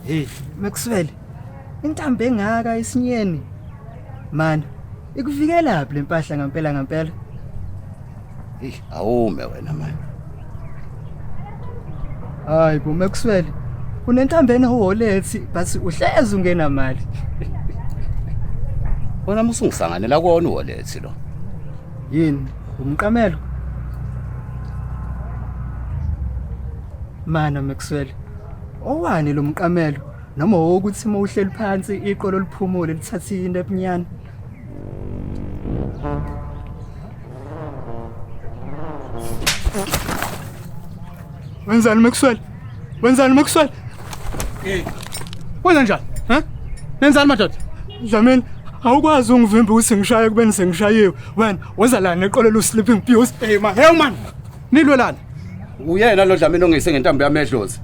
Hey, Maxwell. Intambo engaka esinyeni. Man, ikuvikela phi lempahla ngempela ngempela? Hey, awume wena man. Hayi bo Maxwell. Unentambo enowolethi but uhlezi ungena mali. Wena musungisanganela kona uwolethi lo. Yini? Umqamelo? Mana Maxwell. Owani lo mqamelo? Noma wokuthi uma uhleli phansi iqolo liphumule lithathe into ebunyana. Wenzani Maxwell? Wenzani Maxwell? Hey. Wenza njani? Ha? Nenzani madoda? Dlamini, awukwazi ungivimba ukuthi ngishaye kubeni sengishayiwe. Wena woza la neqolo lu sleeping beauty. Hey man, hey man. Nilwelani? Uyena lo Dlamini ongise ngentambo yami edlozi.